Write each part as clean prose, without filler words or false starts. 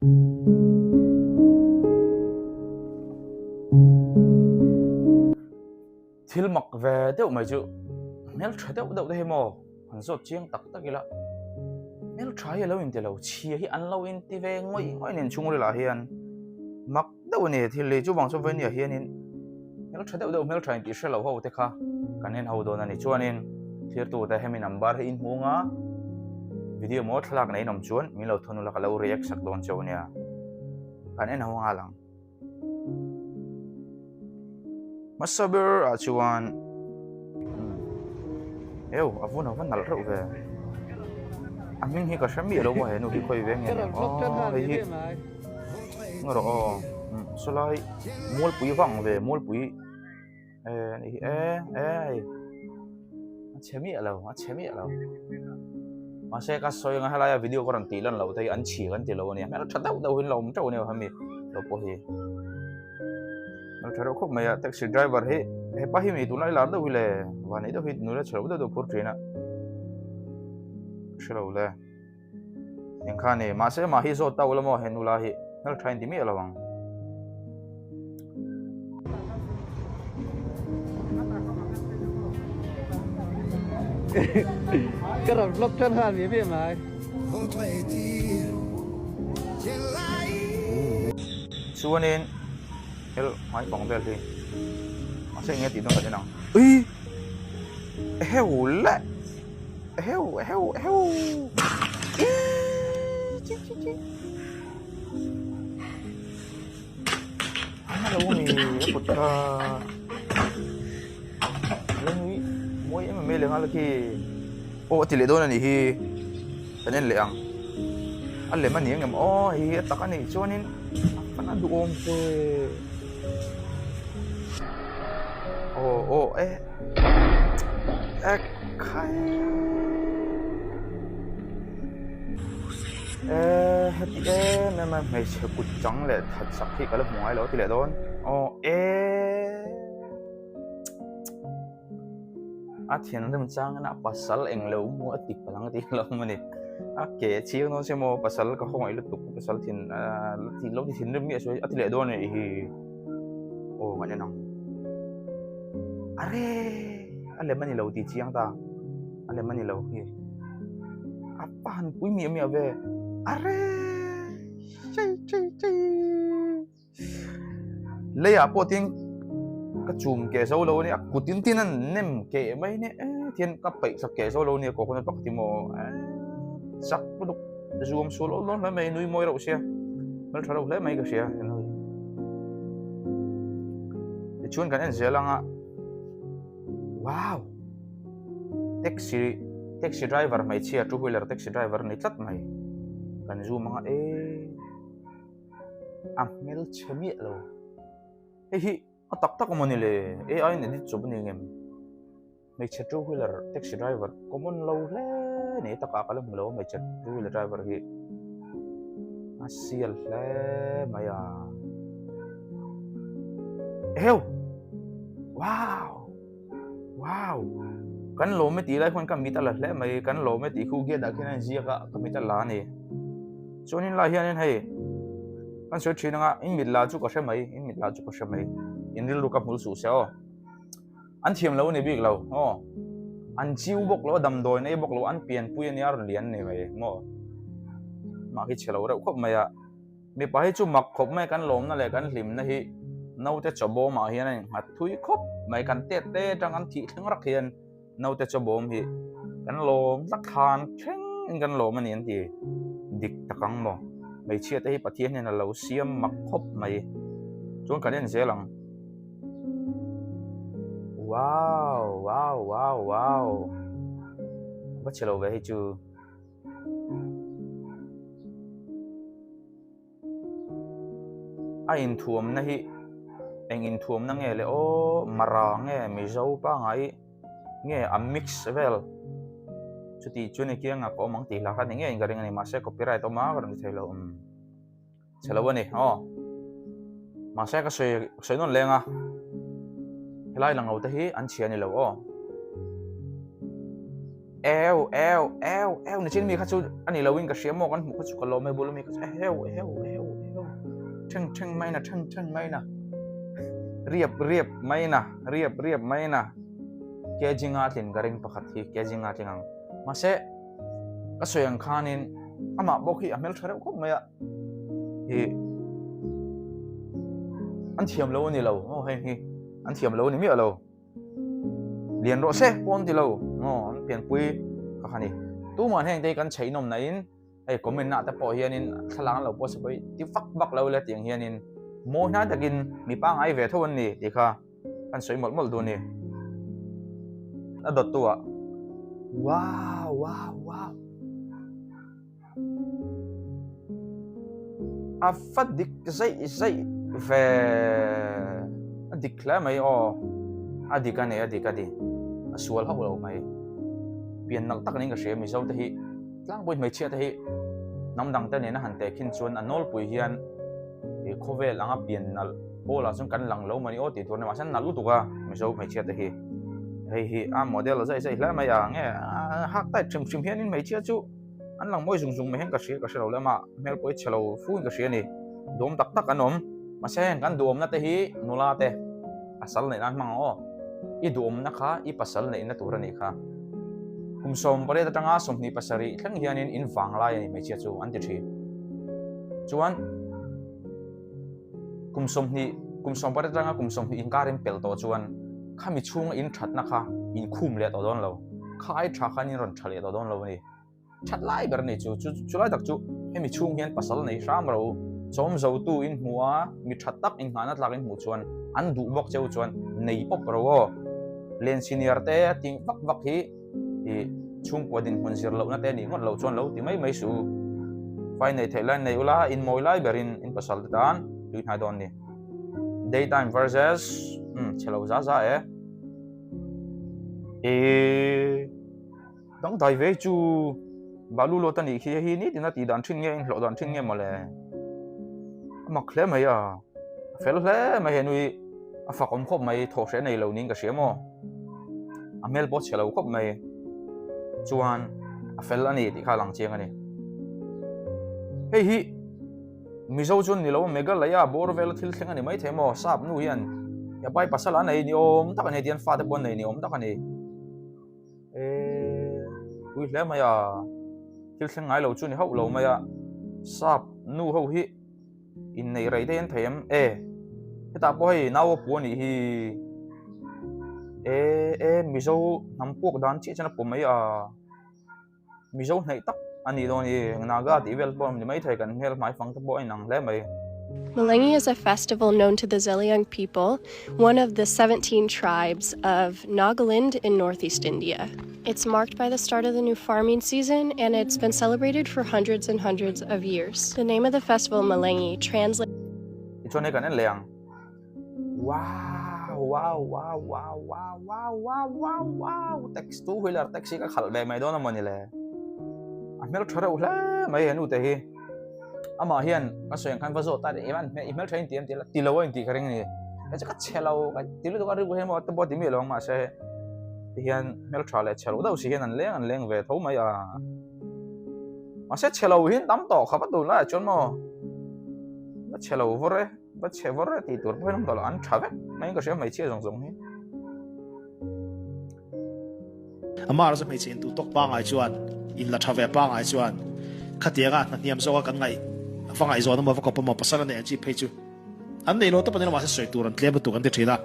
Thil mak ve deuh mai chu hmel tha deuh deuh te hi maw han zawt chiang tak tak ila hmel tha hi a lo inti lo chhia hi an lo inti ve ngawih ngawih nen chhungril ah hian mak deuh a ni thil hi chuvang chuan vawin ah hianin hmel tha deuh deuh hmel tha intih hre lo ho te kha kan en ho dawn a ni chuanin thirtu te hemi number hi in hmung a video maw thlalak nei in awm chuan min lo thawn ula ka lo react sak dawn cheu nia kan en ho nghal ang. Hmasa ber ah chuan eu a vun a va nalh reuh ve a hming hi ka hre miah lo maw he nu hi khawi ve nge niang aw hei hi ngaw rawh aw sawlai mualpui vang ve mualpui. E ni hi e e hei a chhe miah lo a chhe miah lo mahse ka sawi anga helaia video ka rawn tih lan loh te hi an chhi kan ti lo ania hmel tha deuh deuh in lo awm teuh ania hemi lo pawh hi hmel tha deuh khawp mai a taxi driver hi hepa hi mi tunlai lar deuh hi le vanei deuh hi nula chhe lo deuh deuh phur thin a hre lo le. Eng kha ni mahse mah hi zawt ta ula maw he nula hi hmel tha in ti miah lo ang. Ka rawn vlog tan nghal mi mi mai. Chuanin hel hmai pang vel hi mahse enge tih dawn ka en ang. Ui! Eheu le! Eheu eheu eheu Ih chi chi chi Ana lo mi a kut kha Ala nui mawi em em mai leh nghal khi Aw a ti leh dawn a nih hi Kan en leh ang A lem a ni ang em aw hei hi a tak a nih chuanin a fan a duhawm ve Aw aw e e. Khai e heti em em a hmeichhe kut chang leh that sak hi ka la hmu ngai lo ti leh dawn aw e a thianrim chang in a pasal eng lo maw a ti palang tih lo awm a ni a ke chhing dawn se maw pasal ka khawngaih lutuk pasal thin ah lo ti thinrim miah sawi a ti leh dawn a nih hi aw kan en ang are. A lem a ni lo tih chiang ta a lem a ni lo hi a pa han pui miah miah ve are chei chei chei leiah pawh tin ka chum keh zo lo a nia kut in tin a nem keh mai nia e tihian ka peih sak keh zo lo nia coconut pakhat hi maw chak lutuk zuam sual awl dawn hle mai nui mawi reuh sia hmeltha reuh hle mai ka hria tichuan kan en zel ang a. Wow! Taxi taxi driver hmeichhia two wheeler taxi driver ni tlat mai kan zoom anga e a hmelchhe miah lo hei hi a tak tak awm a ni le AI in edit chawp a ni ngem hmeichhe two wheeler taxi driver common lo hle ni takah ka la hmu lo hmeichhe two wheeler driver hi a sial hle mai a eheu Wow! Wow! Kan lawm e tih lai khuan ka mit a la hle mai, kan lawm e tih khu gate ah khian a inziak a, ka mit a la a ni. Chuanin lai hianin hei kan sawi thin anga in mit la chu ka hre mai, in mit la chu ka hre mai, in rilru ka hmul suh se aw. An thiam lo a ni bik lo aw. An chiu bawk lo a, damdawi an ei bawk lo, an pianpui a nia a rawn lian a ni mai maw. Mah khi chhe lo reuh khawp mai a. Mipa hi chu mak khawp mai kan lawmna leh kan hlimna hi naute chawbawm ah hian a innghat thui khawp mai kan tet te atang kan thih thleng rak hian naute chawbawm hi kan lawm tlat thlan thleng in kan lawm a ni an ti dik tak ang maw hmeichhia te hi Pathian hian a lo siam mak khawp mai chuan kan en zel ang wow wow wow wow va chhe lo ve hei chu. A inthuamna hi eng inthuamna nge le aw mara nge mizo pangai nge a mix vel chuti chuan i kianga ka awm ang tih hla kha ni ngeiin ka ring a ni mahse copyright awm a ka rawn ti thei lo umm chhe lo a ni aw mahse ka sawi sawi nawn leng a helai lang lo te hi an chhia a ni lo aw. Eu eu eu eu nichin mi kha chu ani lo in ka hria maw kan hmuh kha chu ka lawm e bul ami kha chu eheu eheu eheu eheu theng theng mai na theng theng mai na riap riap mai na riap riap mai na kg nga tlin ka ring pakhat hi kg nga tling ang mahse ka sawi ang khanin amah bawk hi a hmeltha reuh khawp mai a hi an thiam lo ani lo aw heng hi an thiam lo ani miah lo. Lian rawh se pawh an ti lo maw an pianpui ka kha ni. Tumah heng te hi kan chheih nawm na in hei comment na te pawh hian in thlalak an lo post pawh hi ti vak vak lo le tiang hian in mawi hnai takin mi pangai ve tho an ni tih kha kan sawi mawlh mawlh duh a ni. A dawttu ah wow wow wow. A va dik zaih zaih ve a dik hle mai aw a dik a ni a dik a ni a sual hauh lo mai pian nalh tak niin ka hria mizo te hi tlangpui hmeichhia te hi hnam dang te nena han tehkhin chuan a nawlpui hian ih khawvel anga pian nalh pawlah chuan kan lang lo mai aw tih tur a ni mahse an nalh lutuk a mizo hmeichhia te hi hei hi a model zaih zaih hle mai a nge a hak tight hrim hrim hianin hmeichhia chu. An lang mawi zung zung mai hian ka hria ka hre lo lem a, hmel pawh hi chhe lo fu in ka hria a ni. Duhawm tak tak an awm. Mahse heng kan duhawmna te hi nula te pasal neih nan hmang ang aw. I duhawmna kha i pasal neihna tur a nih kha. Kum 18 atanga 27 thleng hianin in vang lai a ni hmeichhia chu an ti thin. Chuan kum 20 kum 18 atanga kum 20 inkar in pel tawh chuan khami chhunga in thatna kha in khum leh tawh dawn lo. Kha ai tha khan in rawn tha leh tawh dawn lo a ni. That lai ber a ni chu. Chu chu lai tak chu hemi chhung hian pasal nei hram ro chawm zo tu in hmu a, mi tha tak in nghahna tlak in hmuh chuan an duh bawk cheu chuan nei pawp ro aw. Len senior te ting vak vak hi ih chhungkua dinhmun zir lohna te nih ngawt loh chuan lo ti mai mai suh u. Fai nei theih lai nei ula in mawi lai berin in pasal te tan tui hnai dawn ni. Daytime versus umm chhe lo za za e. Eee. Dangdai ve chu balu lawt a nih khi hei ni tina tih dan thin nge in hlawh dan thin nge mawle a mak hle mai a a fel hle mai he nui a fak awm khawp mai thawh hreh nei lo niin ka hria maw a hmel pawh chhe lo khawp mai chuan a fel a ni tih kha a lang chiang a ni hei hi Mizo chuan ni lo Meghalaya bawr vela thil thleng a ni maithei maw sap nu hian Yapai pasal a nei ni awm tak a ni tihian fate pawh an nei ni awm tak a ni. Eee pui hle mai a thil thleng ngai lo chu ni hauh lo mai a sap nu ho hi innei rei te hian thei em e hetah pawh hei nau a pu a nih hi e e mizo hnam puak dan chiah chuan a pu mai a. Mizo hnaih tak a nih dawn hi, Naga tih vel pawh a ni maithei, kan hmel hmaifang te pawh a inang hle mai. Malangi is a festival known to the Zeliang people, one of the 17 tribes of Nagaland in northeast India. It's marked by the start of the new farming season and it's been celebrated for hundreds and hundreds of years. The name of the festival, Malangi, translates. Tichuan hei kan en leh ang. Wow wow wow wow wow wow wow wow wow taxi two wheeler taxi ka khalh ve mai dawn a mawni le a hmel tha reuh hle mai he nu te hi amah hian ka sawi ang khan va zawh ta i man i hmel tha in ti em ti la ti lo a intih ka ring a ni ka che ka chhe lo ka ti lutuk a rilru hian maw te pawh ti miah lo ang mahse ti hian hmel tha leh chhe lo deuh si hian an leng an leng ve tho mai a mahse chhe lo hi an tam tawh khawp a tunlaiah chuan maw va chhe lo vawr e. Va chhe vawr e tih tur pawh hi an awm tawh lo, an tha vek mai in ka hria hmeichhia zawng zawng hi. Amah erawh chu hmeichhe in duh tawk pangai chuan, in la tha ve pangai chuan khatianga hna hniam zawka kan ngaih va ngaihzawn emaw va kawp emaw pasal a neih ang chi phei chu an neih lo tawp a ni lo mahse sawi tur an tlem lutuk an ti thin a,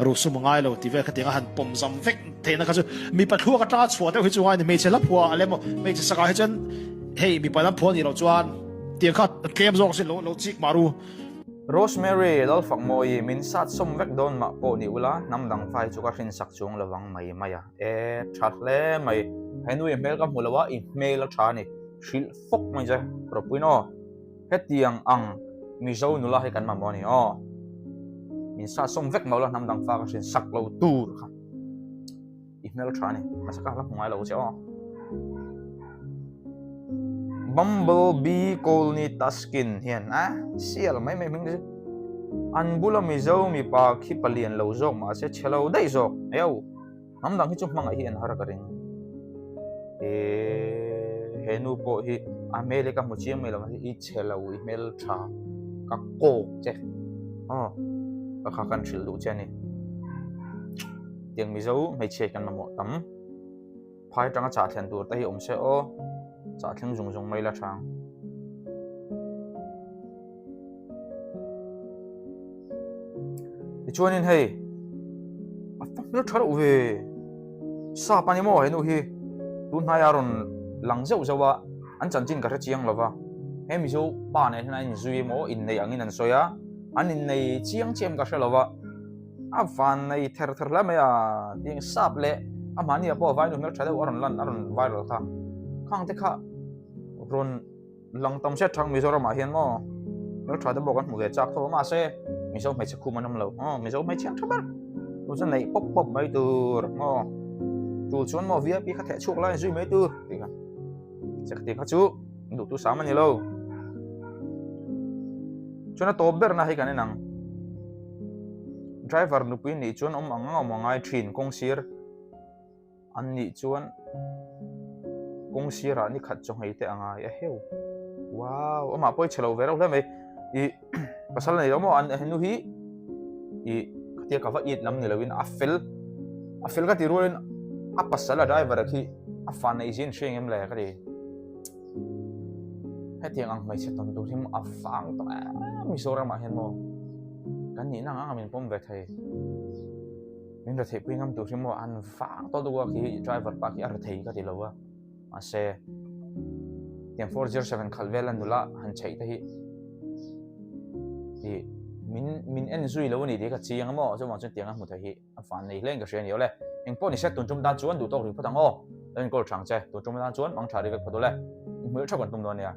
ruhsum a ngai lo ti vel khatianga han pawm zam vek theihna kha chu mipa thluak atanga chhuah deuh hi chu ngai a ni, hmeichhe hla phuah a lem aw hmeichhe sakah hi chuan hei mipa lam phuah a nih loh chuan tiang kha tlem zawk sin lo lo chik mah ru. Rosemary Lalfakmawi min sat sawm vek dawn mah pawh ni ula hnam dang fai chu ka hrinsak chuang lovang mai mai a. E tha hle mai. He nu i hmel ka hmu lo a, i hmel a tha a ni. Hrilh fawk mai che Ropuin aw. Hetiang ang Mizo nula hi kan mamawh a ni aw. Min sat sawm vek mah ula hnam dang fa ka hrinsak lo tur kha. I hmel tha ni mahse ka la hmu ngai lo che aw. Bumble bee Colney Tuskin hian a sial mai mai hming te chu an bula Mizo mipa khi palian lo zawk mahse chhe lo daih zawk eo hnam dang hi chu hmangaih hi an har ka ring. He he nu pawh hi a hmel hi ka hmu chiang mai lo mahse i chhe lo i hmel tha ka kawk che aw ka kha kan hrilh duh che a ni. Tiang Mizo hmeichhia kan mamawh tam. Phai atanga chah thlen tur te hi awm se aw chah thleng zung zung mai la tha ang. Tichuanin hei a fa hmel tha reuh ve sap a ni maw henu hi tun hnaia rawn lang zeuh zeuh a an chanchin ka hre chiang lo va he Mizo pa nen hian an inzui emaw innei angin an sawi a an innei chiang chiang ka hre lo va a van nei ther ther hle mai a tiang sap leh a mahni ah pawh vainu hmel tha deuh a rawn lan a rawn viral kha khang te kha rawn Lang tam hriat thang Mizoram ah hian maw hmeltha te pawh kan hmu ve chak tho a mahse Mizo hmeichhe khum an awm lo aw Mizo hmeichhe ang tha ber chu chu neih pawp pawp mai tur maw chu chuan maw VIP kha theh chhuak lai zui mai tur tih kha chek tih kha chu duh tu sam a ni lo chuan a tawp ber na hi kan en ang driver nupui nih chuan awm ang ang awm a ngai thin kawng sir An nih chuan kawng sirah ni khat chaw nghei te a ngai a heu. Wow, amah pawh i chhe lo ve reuh hle mai. I pasal nei lo maw an henu hi i khatia ka va it lam ni loin a fel a fel ka ti rualin a pasal a driver khi a fa nei zin hria engem le ka ti. Hetiang ang hmeichhe tawn tur hi a vang tawh em Mizoramah hian maw kan nihna ang anga min pawm ve thei. Min rethei pui ngam tur hi maw an vang tawh deuh a khi driver pa khi a rethei ka ti lo a mahse tiang 407 khalh vel a nula han chheih te hi i min min en zui lo ani tih ka chiang a maw chuvang chuan tiang a hmu thei hi a fan nei hle in ka hria a ni awle engpawh ni se tun tum tan chuan duh tawk ring phawt ang aw lo inkawl thang che tun tum tan chuan mang tha ri vek phawt awle inhmuh leh theuh kan tum dawn nia.